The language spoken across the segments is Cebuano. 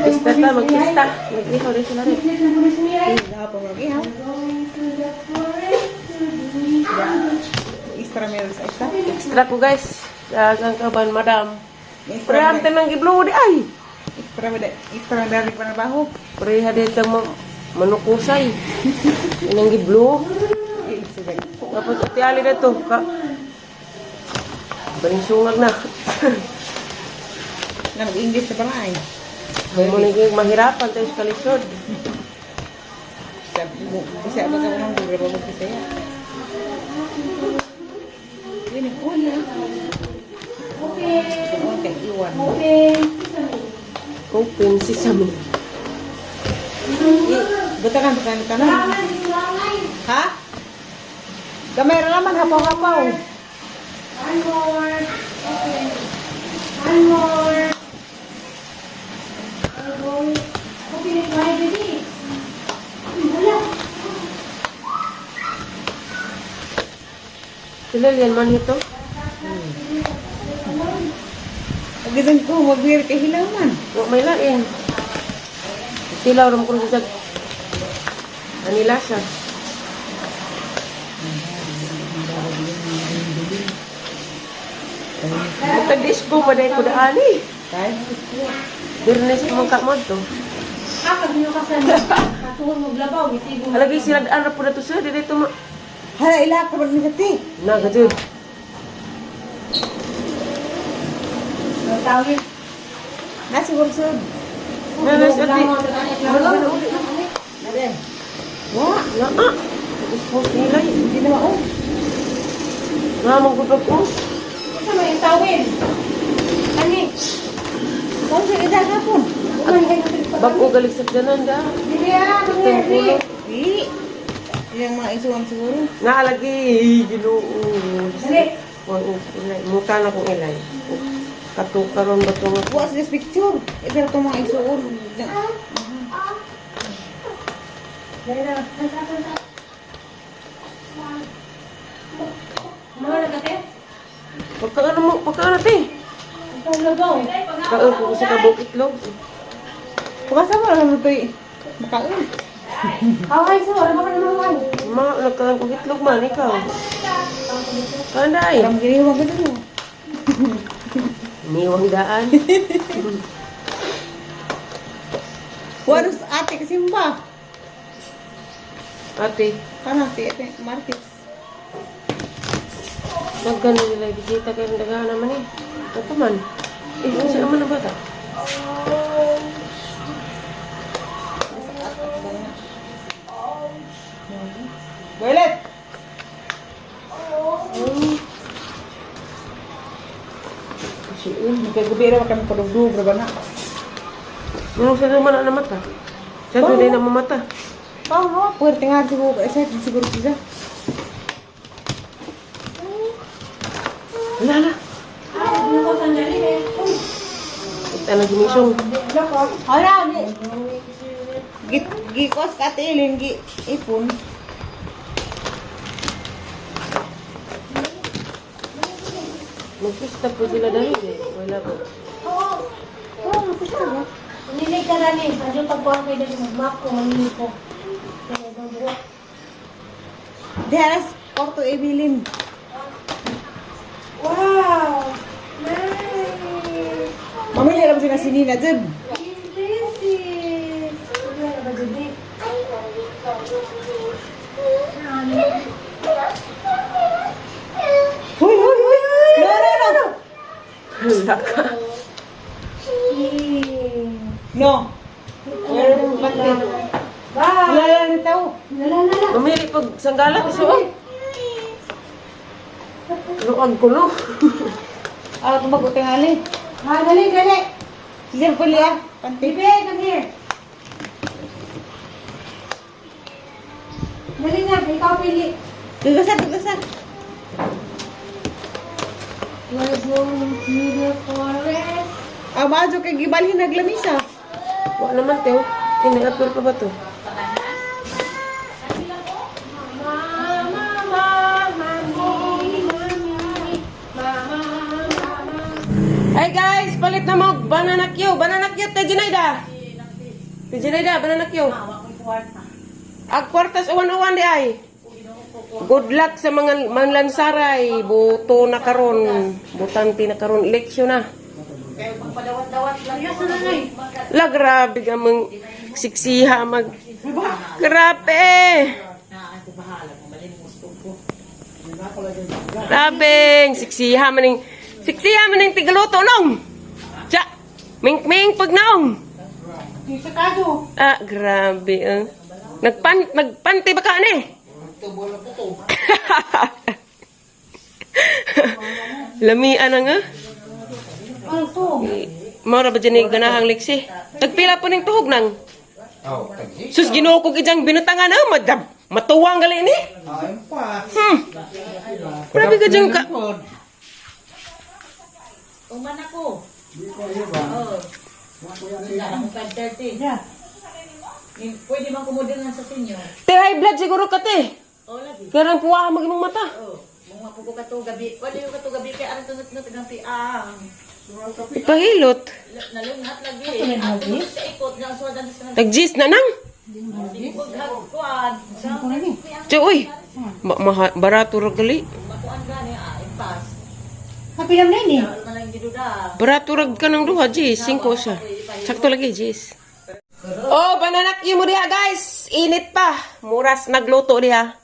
Pista ta, magpista. Nag-ihaw rin sila rin. Gahapon mo ihaw. Extra meron sa extra. Extra ko, guys. Dagang kaban, madam. Extra Prehan nang giblo di ay. Extra mo extra dari pa na baho. Preha dito mo manukusay. Inang giblo. Tapos tiali na to. Ka Balingsungag na. Na mag-English sa balay. May mo naging mahirapan tayo sa kalisod. Sabi mo, kasi ba ka nang gura ba Bisaya? Yun ang una. Okay. Okay, iwan. Okay. Open sesame. Butakan, butakan, butakan. Ha? Kamera naman, hapaw-hapaw. One more. Okay. One more. We're going. Okay, bye, baby. Wala. Sila yan man ito. Pagkasan ko, mag-wear kay hilaman. Wa may lain. Tilaw ram ko sa Anila siya. Nagka-disco pa dahil ko daan eh. Tayo. Birnes mo ka mo to. Ah, pag nyo ka sa katuhon mo glabaw, mitigo. Alagay sila daan ra po na to sir. Dito ma. Hala, ila ka ba ni sa ti? Na gajud. Tawin. Nasiguro sir. Na na sa ti. Nade. Wa, Na ah. Gusto nila. hindi na mao. Na mong gudog ko. Sa may tawin. Ani. Kung sa ida hapon. Bago galig sa danan da. Dili ah, come here, dili. Di. Yung mga isuwan siguro. Naalagi Ginoo. Dili. Muka na kong ilay. Katukaron ba ito nga? Wa sa picture. Ito na itong mga isuon. Dali na. Tansa, tansa. Mga nagkate? Pagka ano mo, pagka ano te? Ikaw labaw. Kaon ko sa kabuk itlog. Pagkasa mo lang ito eh. Makaon. Haway sa, wala ba ka naman haway? Ma, nagkaan ko itlog man, ikaw. Kaan ay. Alam gini, huwag ka dun. Niwang daan. Wa rin sa ate kasi ba? Ate, Kana si ate Martis. nagkano nila bisita kayo ng dagahan naman eh. Ito man. Eh, kasi naman na bata. Violet! Kay ra kami padugdug ra ba na? Nung sa naman na mata. Sa doon na mamata. Pao no, puwerte nga siguro isa siguro siya. Wala na. Ah, ano ko sandali eh. Uy, Ito na ginisong. Hala ni. Gi gikos ka ate Elin gi ipon. Magpista po sila dahil eh. Wala po. Oo. Oo, magpista ba? Unilig ka na ni. Adyo pagkuhan kayo dali magmap ko, manini ko. Kaya ibang buhok. Di alas kwarto Evelyn. Wow! Nice! Mamili ra ba sila si Nina jud? This is... Wala na ba, Judy? Huy huy huy. No no no. Wala ka. No. Where pati? Bye! Wala lang ni tao. Lala, lala. Mamili pag sanggalat iso oh. Luag ko no. Ah, tumag tingali. Ha, dali, dali. Siya puli ah. Panty. Bibi, come here. Dali na, ikaw pili. Tugasa tugasa. We're going to the forest. Ah, maadyo kay gibalhin naglamisa. Wala naman teo. Kinaapil pa ba to? Mama, mama, mami, mami, mama, mama. Hi guys! palit na mo banana Q, banana Q te Jinaida. Te Jinaida, banana Q. Ag kwartas uwan-uwan di ay. Good luck sa mga manlansaray, buto na karon, butante na karon, eleksyon na. La grabe ka mang siksiha mag Grabe. Grabe, siksiha maning tigaluto nong. Tsa, ming ming pag naong. Sa kaso. Ah, grabe ah. Nagpante ba ka ani? Lamian na nga. Ano to? Mara ba dyan yung ganahang liksi? Tagpila po ning tuhog nang. Oh, tagsi. Sus, ginoo ko gijang binutangan na. Madab, matuwang gali ni. Ayun pa. Grabe ka dyan ka. Uman ako. Oo. Wala akong 5:30. Yeah. Pwede man kumudilan sa sinyo. Te, high blood siguro ka te. O lagi. Kaya ang puwa mag imong mata. Oh, mga pugo ka to gabi. Wala yung kato gabi kay aron tunot nut ng piang. Pahilot. Nalungat lagi. Ato sa ikot nga suwadan sa Tag-gis na nang. kuan. Sa Tiyo, uy. Barato ra gali. makuan gani ah impas. Kapilam na yun eh. Wala man lang giduda. Barato ra ka ng duha, Jis. Singko siya. Sakto lagi, Jis. Oh, bananak mo diha, guys. Init pa. Muras nagluto diha.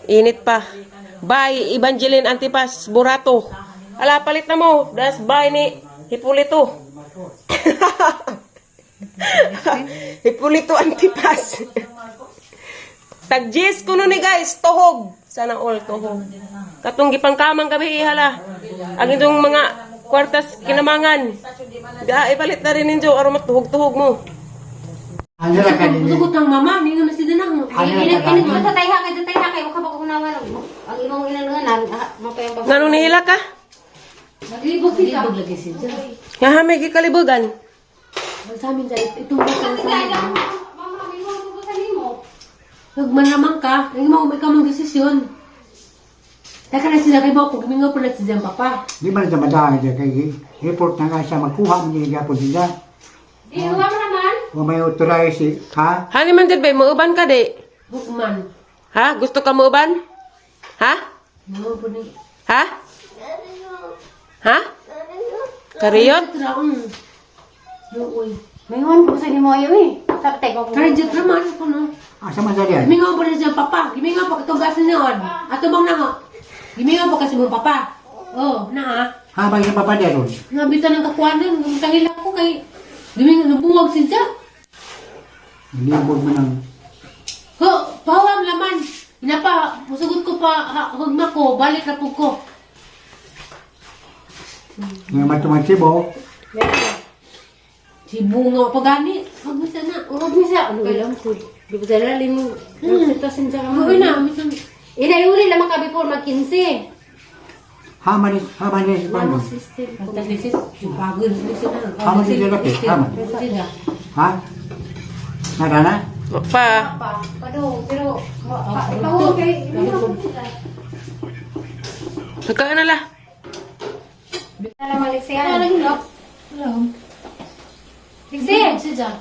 Init pa. Bye, Evangeline Antipas, Burato. Ala, palit na mo. Das, bye ni Hipolito. Hipolito Antipas. Tag-Jis kuno ni guys, tuhog. Sana all tuhog. Katong gipangkamang gabi ihala. Ang itong mga kwartas kinamangan. Ga ipalit na rin ninyo aron matuhog-tuhog mo. Ano ra ka nini? Tugot ang mama, hindi naman sila nang. Ano ra Init ka init mo sa tayha kay sa tayha kay ka pagunawan ang imong inanungan mapayang ba. Ngano nihila ka? Naglibog sila. Naglibog lagi siya. Nga ha may gikalibugan. Sa amin dyan, itong bata sa amin. Mama, may imong tugutan nimo. Nagmanamang ka, ang imo ikaw mang desisyon. Teka na sila kay Boko, gumingaw pa na si Jan Papa. Di man sa madahay dyan kay report na nga siya magkuha niya gyapon siya. Di wa man naman. Wa may authorize si ha? Hani man dyan bay, muuban ka di. Hukman. Ha? Gusto ka muuban? Ha? Ano po ni? Ha? Ha? Kariyot? Traon. Luoy. Mingon ko sa nimo ayo eh. Sabte ko. Karajat naman ko no. Asa man sa diyan? Gimingaw pa na si Jan Papa. Gimingaw pa katong gasan niyon. Ato bang nango? Gimingaw pa kasi mong papa. Oh, na ha. Ha ba yung papa ron? Nabitan ng kakuanan, kahila ko kay gimingaw nabuwag si Jan. Nilibog mo ng Ho, pawam laman. Inapa, musugot ko pa, ha, hugma ko, balik na po ko. nga matumansibo. Si bunga pa gani. Huwag mo sana. Huwag ni sa ano ilang ko. Di ba sa lalim mo? Sitasin sa Uy na, minsan. Inayuli lamang ka before mag 15. Ha man is ha man is paano? Basta lisis, yung bago yung lisis na. Hama si Jalap eh, hama. Sila. Ha? Narana? Pa. Pa, pado, pero pa kay Nagkaan na la. Alam mo Lexi. Hello. Lexi. Si Jan.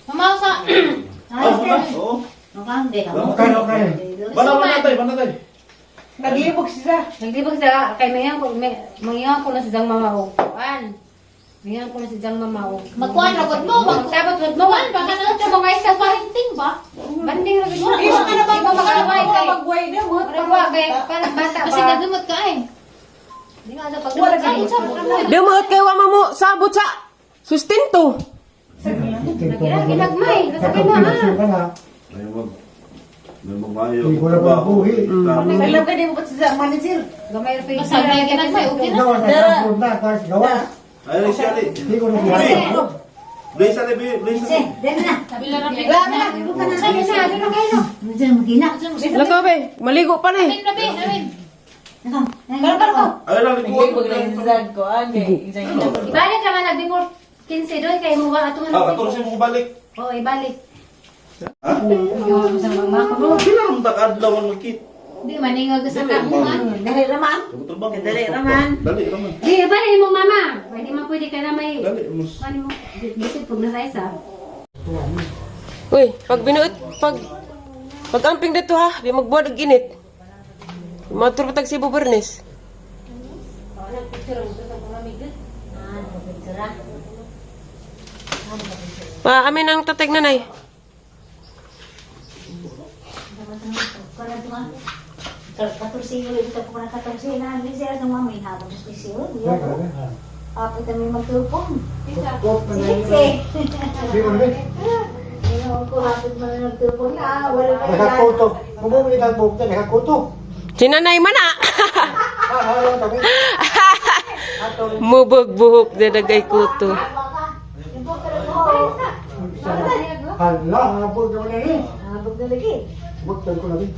Mama sa Oo. Okay, okay. Bana, bana tay. Naglibog siya. Naglibog sa kay mayan ko mayan ko na si Jang mama og kuan. Mayan ko na si Jang mama og. Magkuan ra gud mo, mag Sabot gud mo kuan ba kana sa mga isa pahinting ba? Banding ra gud mo. Di ba ka na Di ba makalaway kay magway na mo? Murag wa kay para bata Kasi ba. nagamot ka eh. Di nga sa pag Wala Ay, ka sa Dumuot kay wa mo sabot sa sustento. Ginagmay, nasa kina ah. Ay, wag. May mga Hindi ko lang mabuhi. Alam ka di mo pa siya manager. Gamay ra pa yung Basta may ginagmay, okay na. Gawas na na gawas gawas. Ay, siya ali. Hindi ko na siya. Blaze ali, blaze ali. Kabila ra Wala na, Sabi na, doon na kayo. Lakaw be, maligo pa na eh. Amin rabi, amin. Ay, lang likuan. Ibalik naman na before 15 doon kay mo ato Ah, kato siya mo balik. Oh, ibalik. Ha? Yung sa mama ko. Pila ram ta kadlaw ang magkit. Di maningog sa kaungan. Dali raman. Trabaho. Dali raman. Dali raman. Di ba na imong mama? Pwede man pwede ka na may Dali mus. ano mo bisig pag nasa isa. Uy, pag binuot, pag amping dito ha, di magbuhat og init. Matur patag si Bernes. Pa, amin ang tatag nanay. Apit kami magtulpong. Kop na na Sige. Di mo na ba? Ko hapit man nagtulpong na. Wala pa. Nakakuto. Bumuli ka buhok na nakakuto. Si nanay man ah. Ah, ah, tabi. Mubog buhok na dagay kuto. Hala, habog ko na ni. Habog na lagi. Buktan ko na rin.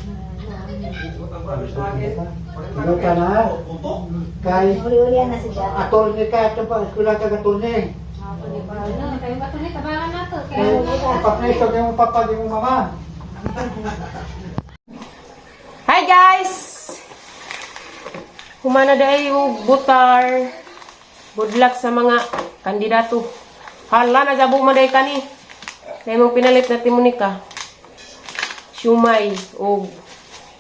Ano ka na? Kay Uli-uli na siya. attorney ka, ito pa, eskwela ka attorney. Ano, kayo ba tunay tabangan nato. Kay ipapneso kay mong papa, kay mong mama. Hi guys! Humana dahi og butar. Good luck sa mga kandidato. Hala na jabo man dahi kani. Kay mong pinalit na timonika. Siumay og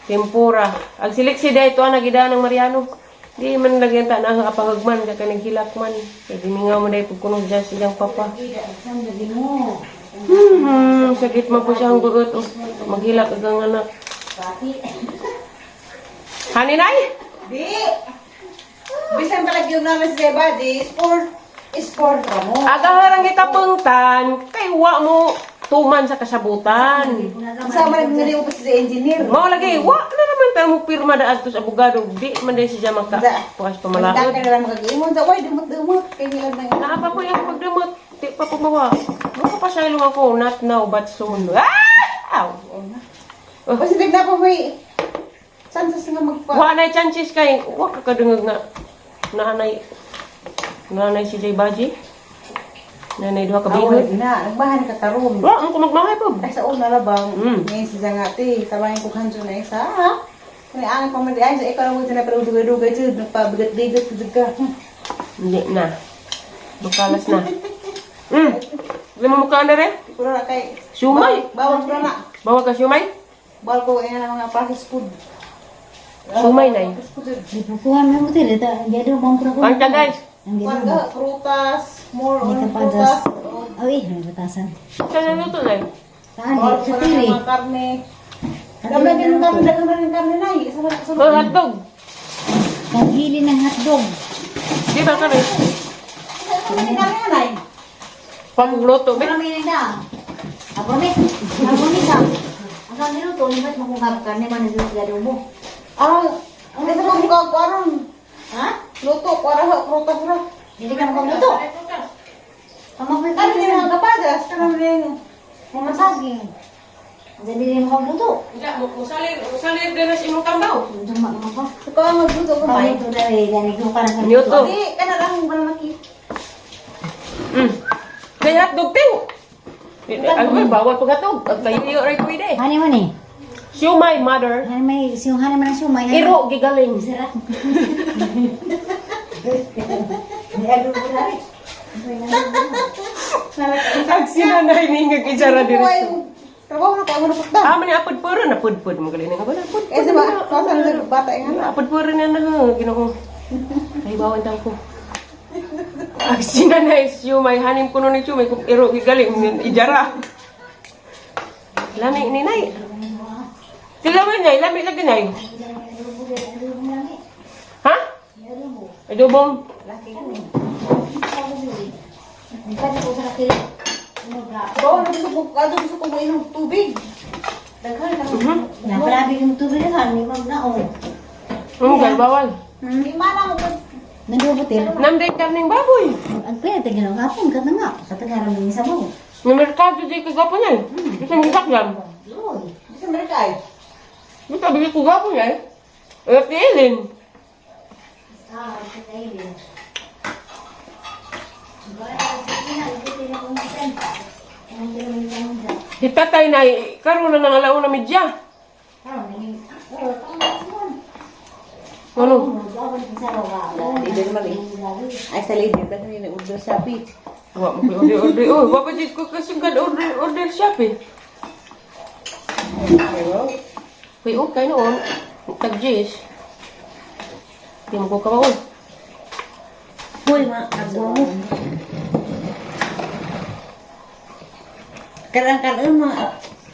tempura. Ang siliksi dahi to ang nagida ng Mariano. Di man lagyan ta na ang kapahugman ka kanang hilak man. Kay gimingaw man dahi pagkunog dyan silang papa. Sakit man po siya ang buot. Oh, maghilak ang anak. Haninay? Di. Bisan palagi yung namin sa Deba, di sport. Sport ka mo. Agaharang itapungtan, kay wa mo tuman sa kasabutan. Kasama rin nga pa sa engineer. Mao lagi, wa na naman tayo mo pirma da adto sa abogado, di man dahil siya maka puas Magdaka pamalaod. na lang magag-imon. Sa, way, dumot-dumot. Kay nila na Naa pa ko yung pagdamot, di pa pumawa. Mo pa pasaylo ako, not now but soon. Ah! Aw. Positive na po may chances nga magpa. Wa na chances kay wa ka kadungog nga naanay naanay si Jay Baji. Nanay duha ka Awal bihon. na, nagbahan ka karon. Wa ang kumagmahay po. Ay sa una labang, ngayon si Zangati, tawahin ko kanjo na isa, ha? Kaya ang pamali ay sa ikaw lang na pero dugay-dugay jud, nagpabigat-bigat jud ka. Hindi na. Bukalas na. Di mo mukha na rin? Puro na kay Siumay. Bawal puro na. Bawal ka siumay? Bawal ko ay na mga processed food. Siumay na Processed food jud. Dipukuhan mo til ita jadi bang pro. Kanta guys. Ang Kuan ka, prutas, more on May prutas. kapadas. Ay, may batasan. Saan na luto na Saan? Bawal Sa ko na tili. mga karne. Gamay din karne, daghan rin karne na. Isa man sa Oh, hotdog. Paghili ng hotdog. Di ba kami? Karne na. Pamugluto. Be. Marami na. Abone. Abone ka. Ang kami luto, ni ba't makuha karne man sa gado mo? Ah, ang isa ko mukha ko aron. Ha? Luto, para prutas ra. Hindi ka makagluto. Pamakoy ka Ano yung mga kapadas? Kanang rin. Mga saging. Jadi din makagluto. Musalir din na sa imong tambaw. Duma mo ko. Ikaw ang magluto ko may. Pamito na eh, gani ko parang sa Niyoto. Di, kana lang malaki. Kaya hotdog tiw. Ay, bawal pag hotdog. Ang kayo rin pwede. Hani man eh. Siumay, mother. Hani may siyong hani man ang sumay. Iro, gigaling. Sira. Ang sinanay ni nga kijara Ay, diri. trabaho na ko na pagda. Ah, man apod puro na pudpud magaling nga ba na pudpud. Eh, sa ba? Kasan na bata nga na. Apod puro na na Ginoo. Ay bawon tang ko. Ang sinanay siumay hanim kuno ni siumay kung iro gigaling ijara. Lami ni nay. Sila man nay, lami lagi nay. Ha? Adobong. Bawal na gusto ko, ano gusto ko inom tubig. Daghan na. Nagrabe yung tubig na hani mag naong. Bawal. Di mana mo ko. Nandubutil. Namday karning baboy. Ang pwede tignan hapon ka na nga. Katagaran mo sa mo. Ng merkado di kagapon yan. Isang sasakyan. Uy. Di sa Amerika ay. Di sabi ko kagapon yan. Eh, tiilin. Ah, kailin. Si tatay na, karoon na ng alauna media. Ano? Leader man eh. Ay sa leader dahil ni order sa Shopee. Wa mo ko'y order order. Oh, wa pa jud ko kasugad order order Shopee. Uy, okay noon. Tag Jis. Di mo ko kabaon. Hoy, ma, agwa mo. Karang karon mga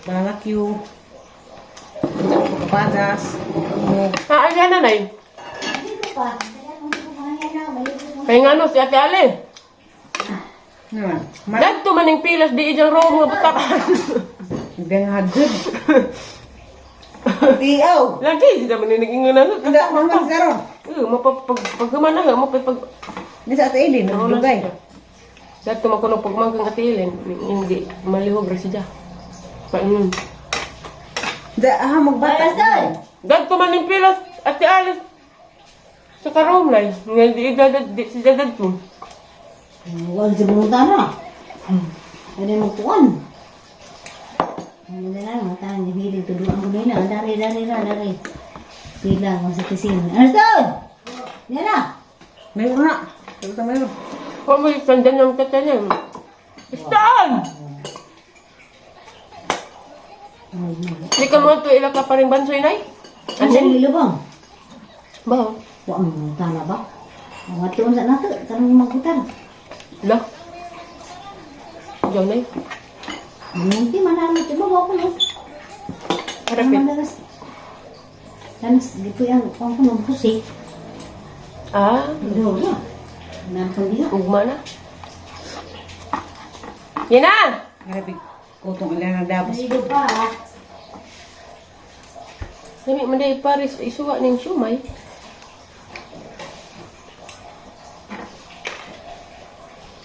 barbecue. Padas. Ah, ay na nay. Pa. Kaya kung di ko kaya na, maligo. Kay ngano si Ate Ale. Naman. Ma, Dagto maning pilas di ijang room nga butakan. dang hadjud. Tiaw. Lagi di man naging na. Hindi, mga karon. Eh, mapapag pagkamana nga mapapag Di sa Ate Eileen, naglugay. Dagto man kuno pagmangkang Ate Ellen, hindi malihog ra siya. Paano? Da, aha, magbata. Dagto maning pilas Ate Ale sa karoom nay. Nga di idadad di siya dadto. Huwag sa bunga na. Ano yung magtuon? Ano na lang, matang hilig tuduan ko na yun. Dari, dari, dari, dari. Sila, kung sa kisin. Ano ito? Yan na. Mayroon na. Mayroon na, mayroon. Wa mo sandan ng tatanan. Staan! Di ka mo to ila ka pa rin bansoy nay? Ano sa lilubang? Ba? Huwag mo tama ba? Ang atuon sa nato, tanong magkutan. La. Diyan nay. Hindi manalo, tiba ba ako no? Harapin. Madalas. Tanas, dito yan, kung ko magpusi. Ah, Hindi na. Nampang diha. ugma na. Yan na! Grabe, kutong ilan na dabos. Maligo pa ah. Sami man day Paris isuwa ning siomay.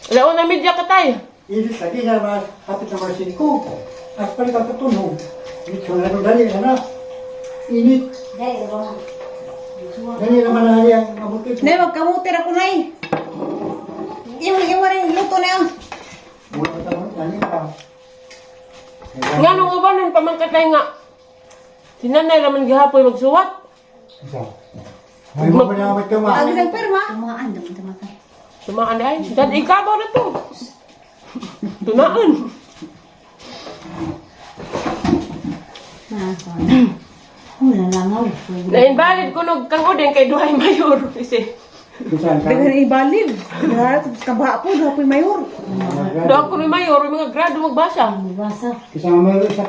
Laon na media katay. Init lagi sa mga hapit na mga singko. At pala ka katunog. Ito na nung dali na. Init. Dahil, wala. Dali naman na ali ang mabuti. Nay, magkamutir ako, Nay. Imo, imo rin, luto na yun. Mula pa tayo, dali pa. Nga nung uban nun pamangkatay nga. Si nanay raman gihapon magsuwat. Isa. May mo pa na magtama. Ang isang pirma. Tumaan, dumaan, tumaan. Tumaan ay. Dan ikabaw na to. Tunaan. Ah, kuwan. Wala langaw. Na-invalid ko nog kang odeng kay duhay mayor kasi. Bisan ka. Daghan ibalil. Daghan tapos kabaha po, dapoy mayor. Doon ko ni mayor mga grado magbasa. Basa. Kasama mo sa